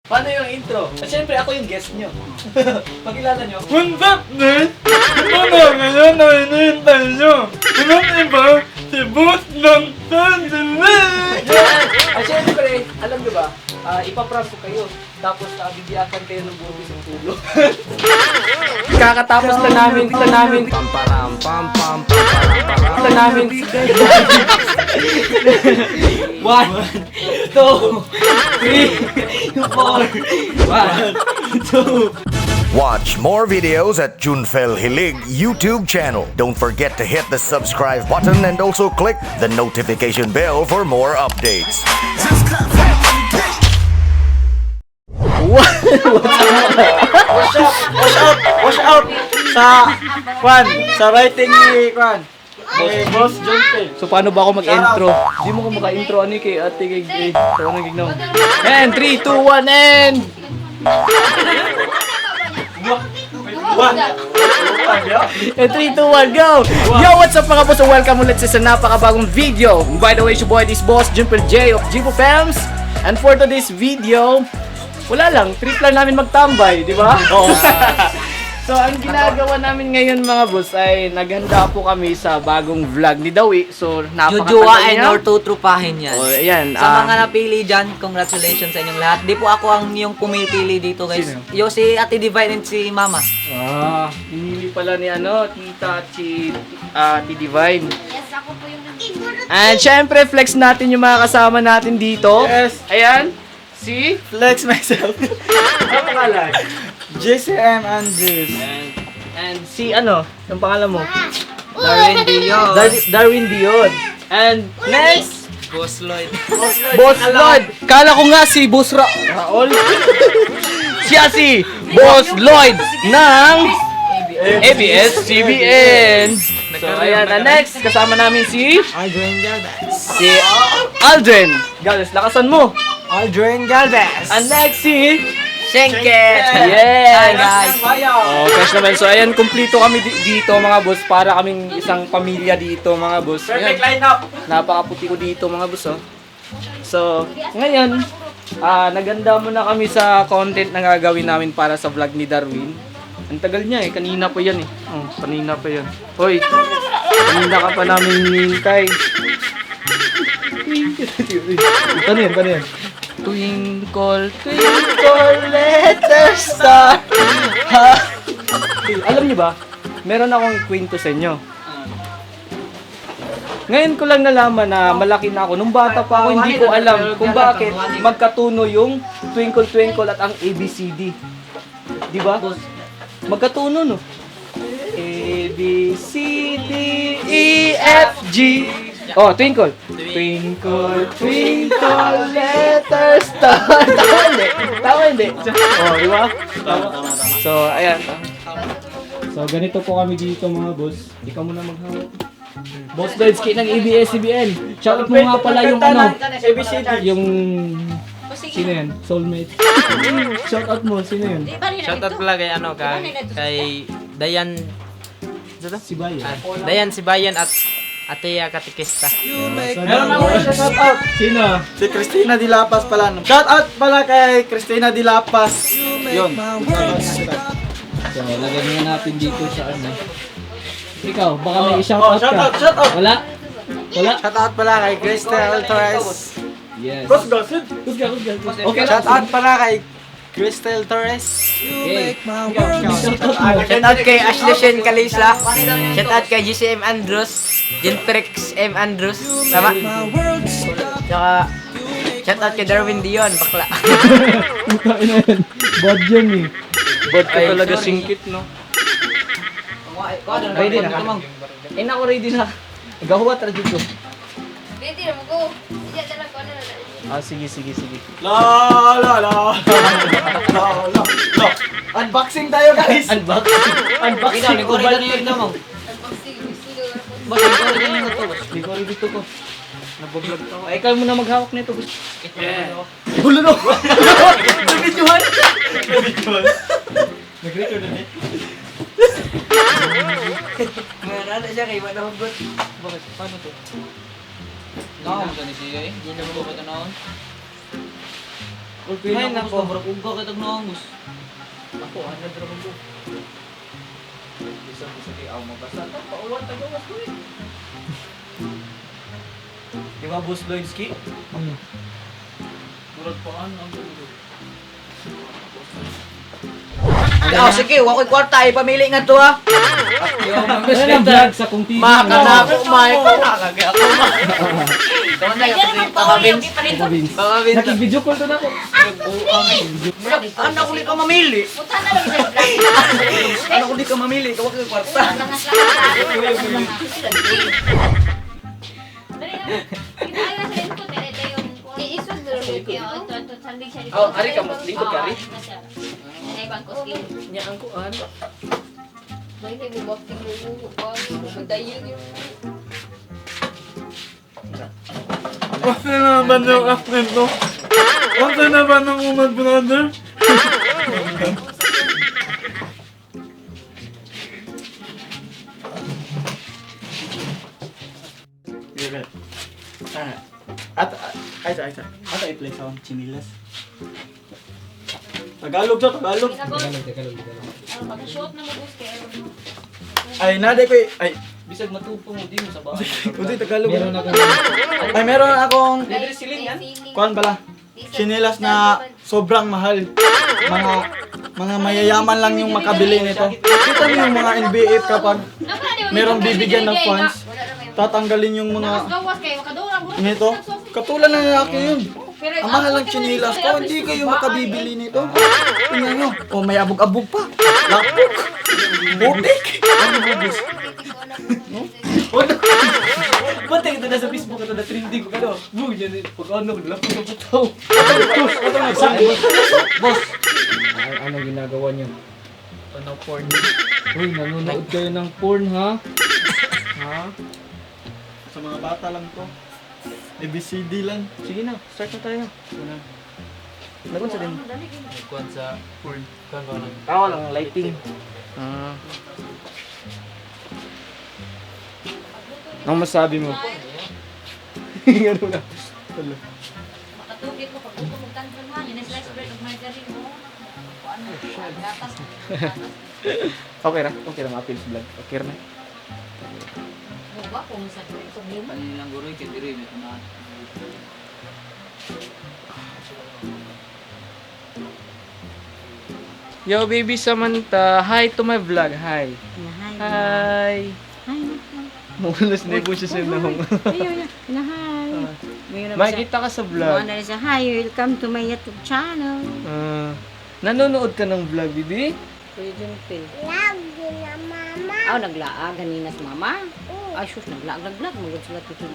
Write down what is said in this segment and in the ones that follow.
Paano yung intro? At syempre, ako yung guest nyo. Pakilala nyo. What's up, man? Ito na ngayon na hinihintay nyo. Walang iba, si Boss ng Tanzania. At syempre, alam nyo ba, ipaprank ko kayo. Tapos bibiyakan kayo ng buong isang tulo. Kakatapos na namin One, two, three, four, one, two. Watch more videos at Junfel Hilig YouTube channel. Don't forget to hit the subscribe button and also click the notification bell for more updates. Wash out sa Kwan, sa writing ni Kwan. Boss Junfel. So paano ba ako mag-intro? Hindi mo ko maka-intro ano kay ate kay so ano gignaw. And 3, 2, 1 and And 3, 2, 1, go! Yo, what's up mga boss? So welcome ulit sa napakabagong video. By the way, your boy, this boss, Junfel J of Jibo Films. And for today's video, wala lang, trip lang namin magtambay, di ba? Oo. So, ang ginagawa namin ngayon mga boss ay naghanda po kami sa bagong vlog ni Dawi. So, napakatagal Jujuwain niya. or tutrupahin yan. Oh, ayan. Sa mga napili dyan, congratulations sa inyong lahat. Di po ako ang yung pumipili dito, guys. Sino? Yo, si Ate Divine and si Mama. Pinili pala ni Tita Ati Divine. Yes, ako po yung And syempre, flex natin yung mga kasama natin dito. Yes. Ayan. Si? Flex myself. Ano pangalan? JCM Andrews. And si yung pangalan mo? Darwin Dion. Darwin Dion. And next, Boss Lloyd. Boss Lloyd. Kala ko nga si Boss Raul. Siya si Boss Lloyd ng ABS-CBN. So ayan, and next, kasama namin si Aldrin Galvez. Aldrin. Guys, lakasan mo. Aldrin Galvez. And next si Sengket. Yes. Hi, guys. Oh, fresh naman. So ayan, kumplito kami dito mga boss. Para kaming isang pamilya dito mga boss. Perfect Ayan. lineup. Napakaputi ko dito mga boss oh. So, ngayon, naganda muna kami sa content na gagawin namin para sa vlog ni Darwin. Ang tagal niya eh, kanina pa yan eh. Oh, kanina pa yan. Hoy, kanina ka pa namin hinihintay. Paano yan? Twinkle, twinkle, little star. Alam niyo ba, meron akong kwento sa inyo. Ngayon ko lang nalaman na malaki na ako. Nung bata pa ako, hindi ko alam kung bakit magkatuno yung Twinkle Twinkle at ang ABCD. Di ba? Magkatuno, no? A, B, C, D, E, F, G. Oh, Twinkle. Twinkle, twinkle, little star. Tama hindi? Oh, di ba? So, ayan. So, ganito po kami dito mga boss. Ikaw muna maghawak. Boss Dansky ng ABS-CBN. Shoutout mo nga pala yung ABCD. yung sino yan? Soulmate. Shoutout mo, sino yan? Shoutout pala kay kay Dayan. Si Bayo. Dayan si Bayan at Atea Katikista. Meron ako shoutout. Sino? Si Christina Dilapas pala. Shoutout pala kay Christina Dilapas. Yun. So, lagyan nga natin dito sa Ikaw, baka may i-shoutout ka. Shoutout. Wala? Shoutout pala kay Cristel Torres. Yes. Boss Gossip. Kusga. Okay lang. Shoutout pala kay Cristel Torres. Okay. Shoutout mo. Shoutout kay Ashley Shen Kalisa. Shoutout kay GCM Andrews. Jinprix M. Andrews. Tama? Tsaka shoutout kay Darwin Dion. Bakla. Mukha na yan. Bad yan eh. Bad ka Ay, talaga sorry. singkit, no? Ready na ka? Eh, naku, ready na. Gahuwa, tara dito. Ready na mo go. Iya dala ko na. Sige. La la la. La la. Unboxing tayo guys. Unboxing ko ba ni? Unboxing gusto Ikaw dito ko. Nag-vlog ako. Ay, ikaw muna maghawak nito. Hulo no. Nabidyohan. Nag-record na eh. Meron na siya kay Manahugot. Bakit? Paano to? Hindi naman ba ni siya eh? Hindi naman ba ito noon? Ay, nako. Ugga ka tag nangos. Ako, ano drama ko? Bisa-bisa kay Amo basta pauwan tagawas ko eh. Di ba, Boss Lloydski? Murag paan ang dulo. Oh, sige, wa ko'y kwarta ipamili nga to ha. Ano ang vlog sa kung TV? Maka na ako, Mike. Nakagay ako, Nakig-video call to na ako. Ano ko di ka mamili? Punta na lang sa vlog. Ano ko di ka mamili? Kawa ko'y kwarta. Iisod mo rin yun. Ito, sandig siya dito. Oh, ari ka, lingkod ka, ari? Nanay bangko skill. Nya ang kuan. May nag-walking mo pa. Madayin yung... Kasi naman yung accent to. Kasi naman ang umad brother. Ata i-play sa chinilas. Tagalog to, Tagalog. Ano, mag-shoot na mo, boss. Ay, naday ko ay, Bisag matupo mo din sa bahay. utoy Tagalog. Meron ako. Ay, meron akong Libre siling yan? kuan pala. Chinilas na sobrang mahal. Mga mayayaman lang yung makabili nito. Kita mo yung mga NBF kapag merong bibigyan ng funds, tatanggalin yung mga gawas kayo, makadurang mo. nito. Katulad ng lalaki yun. Ang mahal ng chinilas ko, hindi kayo makabibili nito. Tingnan nyo. Oh, may abog-abog pa. Lapok. Butik. Ano bubos? Pati ito na sa Facebook ito na trending ko kano. Bug yan pag ano lapos na putaw. Boss. Ano ginagawa niyo? Ano porn? Uy, nanonood kayo ng porn ha? Ha? Sa mga bata lang to. ABCD lang. Sige na, start na tayo. Lagon sa din. Kuan sa porn. Kuan ba lang? Ako lang, lighting. Ano masabi mo? Ano na? Makatugit mo, pag upo mo tantron ha, yun slice bread of margarine mo. Ano, gatas. Okay ra, okay ra ma-appeal sa vlog. Okay na. Ba kung sa problema? Kanilang guroy kay dire may kunahan. Yo baby Samantha, hi to my vlog. Hi. Hi. Mulas na po siya sa nahong. Ayun, hi. Makikita ka sa vlog. Hi, welcome to my YouTube channel. Nanonood ka ng vlog, bibi? Kuya Junpil. Naglaag ganina sa mama. Ay, sus, naglaag. Magod sila Tito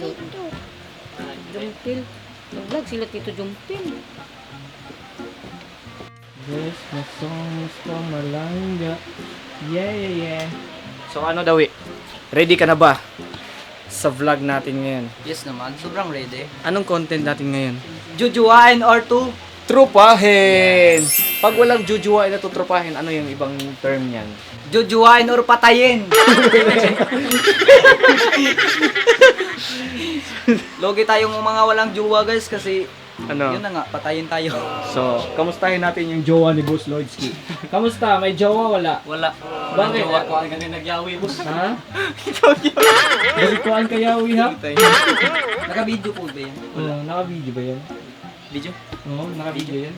Junpil. Naglaag sila Tito Junpil. Yes, my songs from Malanga. Yeah. So ano daw ready ka na ba sa vlog natin ngayon? Yes naman, sobrang ready. Anong content natin ngayon? Jujuwain or two? Trupahin! Pag walang jujuwain na tutrupahin, ano yung ibang term niyan? Jujuwain or patayin? Logi tayong mga walang juwa guys kasi Ano? yun na nga, patayin tayo. So, kamustahin natin yung jowa ni Boss Lloydski. Kamusta? May jowa? Wala? Wala. Bakit? Kuhaan ka na nagyawi boss. Ha? Kasi kuhaan ka yawi ha? Naka-video po ba yan? Oo, naka-video ba yan? Video? Oo, naka-video yan.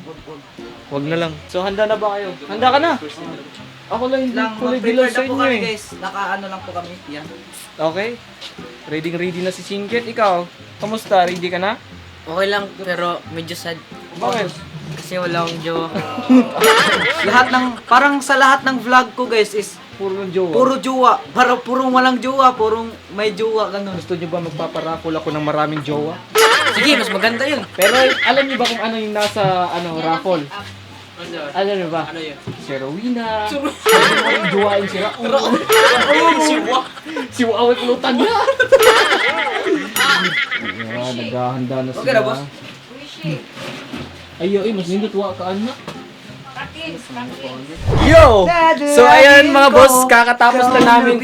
Wag na lang. So, handa na ba kayo? Handa ka na? Ako lang hindi kulay dilaw sa po inyo kami eh. guys. Naka-ano lang po kami. Yan. Okay. Ready na si Singket. Ikaw, kamusta? Ready ka na? Okay lang, pero medyo sad. Bakit? Kasi wala akong jowa. Parang sa lahat ng vlog ko guys is Puro ng jowa. puro jowa. Parang purong walang jowa, purong may jowa, ganun. Gusto nyo ba magpaparapol ako ng maraming jowa? Sige, mas maganda yun. Pero alam niyo ba kung ano yung nasa raffle? Alam niyo ba? Ano yun? Si Rowena. Pwede mo rin jowain si Raul. Si Waway Kulutan na. Naghahanda na sila. Okay na, boss. Ayo, mas nindot wa ka anak. Practice. Yo! So ayan mga boss, kakatapos na namin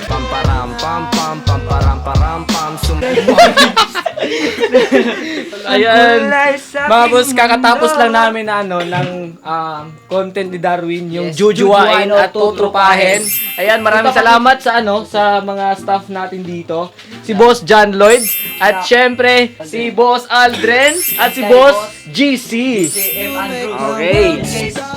Pamparam pam pam pamparam param pam ayan, mga boss, kakatapos lang namin na ng content ni Darwin, yung jujuwain at tutrupahin. Ayan, maraming salamat sa mga staff natin dito. Si Boss John Lloyd, at syempre, si Boss Aldren, at si Boss GC. Okay.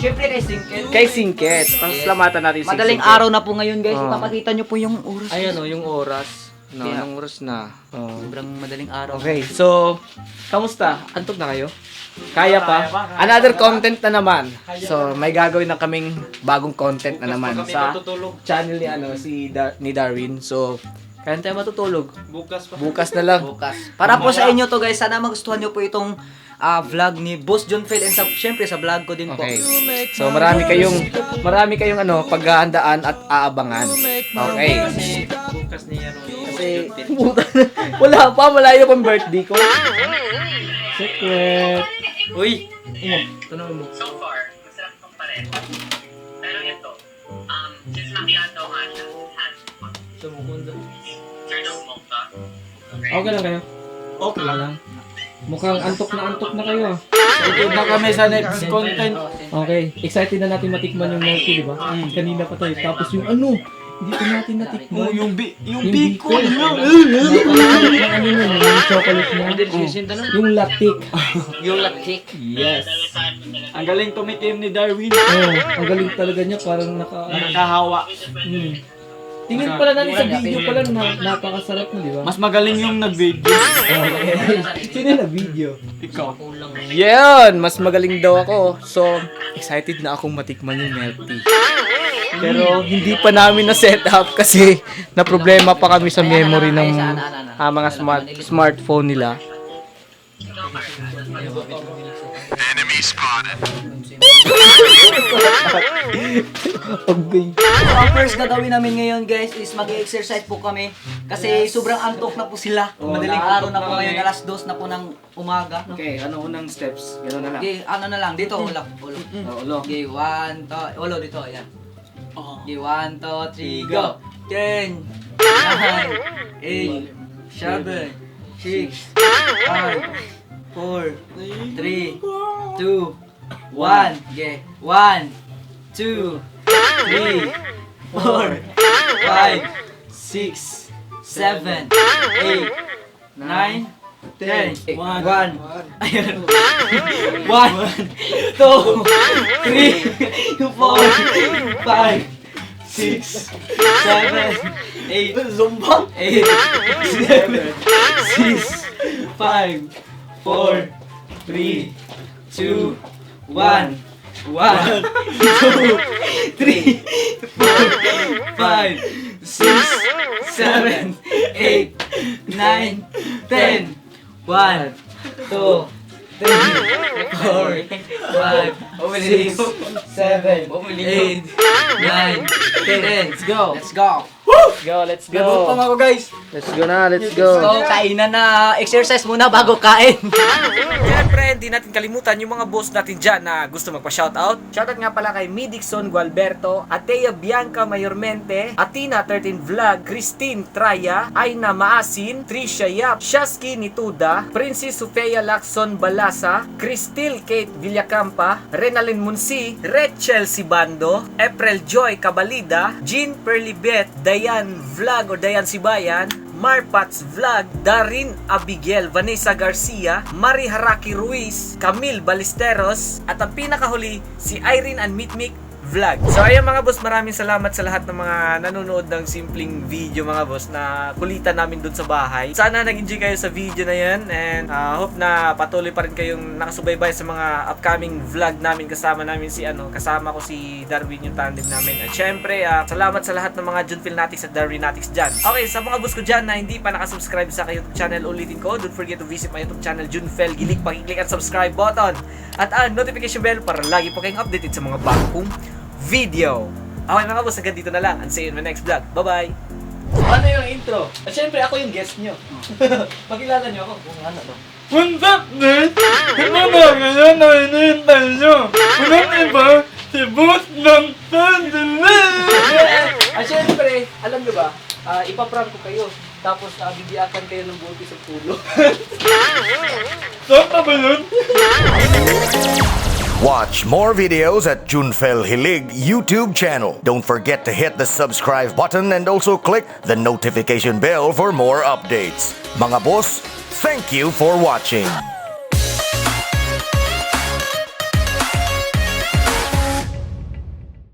Syempre kay Singket. Kay Singket. Pasalamatan natin si Madaling Singket. araw na po ngayon guys. Ipapakita nyo po yung oras. Ayan yung oras. Anong oras na? Sobrang madaling araw. Okay, so, kamusta? Antok na kayo? Kaya pa? Another content na naman. So, may gagawin na kaming bagong content na naman sa channel ni ni Darwin. So, kaya tayo matutulog. Bukas na lang. Bukas. Para po sa inyo to guys, sana magustuhan nyo po itong vlog ni Boss John Phil, and syempre sa vlog ko din po. Okay. So, marami kayong paghahandaan at aabangan. Okay. Kasi, wala pa, malayo pang birthday ko. Secret. Uy! Tanong mo. So far, masarap tong pareho. Pero ito, since macchiato nga siya, has sir, smoke ka. Okay lang kayo? Okay lang. Mukhang antok na kayo. Ito na kami sa next content. Okay, excited na natin matikman yung milk tea, di ba? Kanina pa tayo. Tapos yung hindi pa natin natikman. Yung bacon. Yung chocolate mo. Yung latik. Yung latik. Yes. Ang galing tumikim ni Darwin. Ang galing talaga niya, parang Nakahawa. Tingin pala natin sa video pala na napakasarap mo, di ba? Mas magaling yung nag-video. Sino na video? Ikaw. Yan! Mas magaling daw ako. So, excited na akong matikman yung milk tea. Pero hindi pa namin na-set up kasi na problema pa kami sa memory ng mga smartphone nila. Okay. So, ang first gagawin namin ngayon guys is mag-exercise po kami kasi sobrang antok na po sila. Madaling araw na po ngayon, alas 2 na po ng umaga. Okay, ano unang steps? Gano'n na lang. Okay, ano na lang, dito, ulo. Ulo. Okay, 1, 2, ulo dito, ayan. Okay, 1, 2, 3, go! 10, 9, 8, 7, 6, 5, 4, 3, 2, 1. Okay, 1, 2, 3, 4, 5, 6, 7, 8, 9, 10. 1. Ayun. 1, 2, 3, 4, 5, 6, 7, 8. Zumbang. 8, 7, 6, 5, 4, 3, 2, 1. 1, 2, 3, 4, 5, 6, 7, 8, 9, 10. One, two, three, 4, 5, 6, 7, 8, 9, 10. Let's go. Let's go. Nagutong ako guys. Let's go na, let's go. So, kainan na. Exercise muna bago kain. Siyempre, hindi natin kalimutan yung mga boss natin dyan na gusto magpa-shoutout. Shoutout nga pala kay Midixon Gualberto, Atea Bianca Mayormente, Atina 13 Vlog, Christine Traya, Aina Maasin, Trisha Yap, Shaski Nituda, Princess Sofia Lacson Balasa, Cristil Kate Villacampa, Renalyn Munsi, Rachel Sibando, April Joy Cabalida, Jean Perlibet, Dayan Vlog o Dayan Sibayan, Marpats Vlog, Darin Abigail, Vanessa Garcia, Mari Haraki Ruiz, Camille Ballesteros, at ang pinakahuli, si Irene and Mitmik Vlog. So ayun mga boss, maraming salamat sa lahat ng mga nanonood ng simpleng video mga boss na kulitan namin dun sa bahay. Sana nag-enjoy kayo sa video na yan, and hope na patuloy pa rin kayong nakasubaybay sa mga upcoming vlog namin. Kasama ko si Darwin, yung tandem namin. At syempre, salamat sa lahat ng mga Junfil Natics at Darwin Natics dyan. Okay, sa mga boss ko dyan na hindi pa nakasubscribe sa YouTube channel, ulitin ko, don't forget to visit my YouTube channel Junfel Gilig. Pakiclick ang subscribe button at ang notification bell para lagi po kayong updated sa mga bagong video. Okay mga boss, hanggang dito na lang, and see you in my next vlog. Bye-bye! Ano yung intro? At syempre, ako yung guest nyo. Pakilala nyo ako. Ano to? What's up, dude? Ano na ngayon na hinihintay nyo? Walang iba, si Boss ng Sandali! Syempre, alam nyo ba, ipaprank ko kayo. Tapos bibiyakan kayo ng buti sa pulo. Saan ka ba yun? Watch more videos at Junfel Hilig YouTube channel. Don't forget to hit the subscribe button and also click the notification bell for more updates. Mga boss, thank you for watching.